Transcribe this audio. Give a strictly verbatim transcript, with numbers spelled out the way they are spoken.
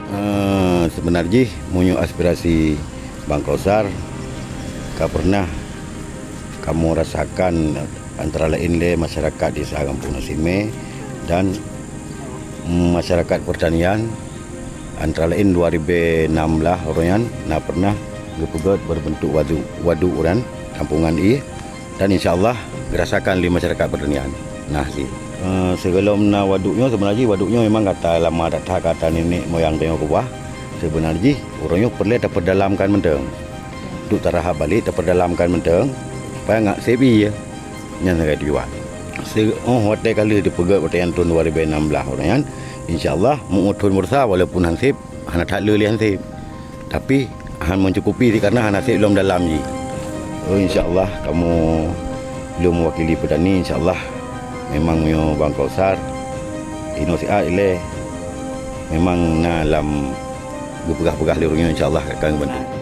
Eh, seubeuna jih, meunyoe aspirasi Bang Kausar ka pernah kamoe rasakan antara laén lé masyarakat Desa Gampông Nasimé dan masyarakat pertanian, antara laén dua ribèe nam blah uroe nyan na pernah geupeugöt berbentuk waduk, waduk uroe nyan, tampungan ié, dan insya Allah geurasakan lé masyarakat pertanian. Nah, si, eh, sigohlom na waduk nyoe, seubeuna jih waduk nyoe memang ka lama that-that ka nenek moyang tanyoe keubah. Seubeuna jih uroe nyoe peureulèe tapeudalamkan mantong. Untuk tarahap balek tapeudalamkan mantong supaya ngat sép ié. Nyan sagai tujuan. Se-, oh, watèe ka lheueh dipeugöt watèe nyan thôn dua ribèe nam blah uroe nyan, insya Allah meu-ueh thôn meureusa walaupun han sép, hana that le lé han sép. Tapi han mencukupi sih karena hana sép lom dalam jih. Oh, insya Allah kamoe lôn mewakili petani, insya Allah memang meunyoe Bang Kausar inoe siat ilèe memang na lam geupeugah-peugah lé uroe nyoe, insya Allah akan bantu.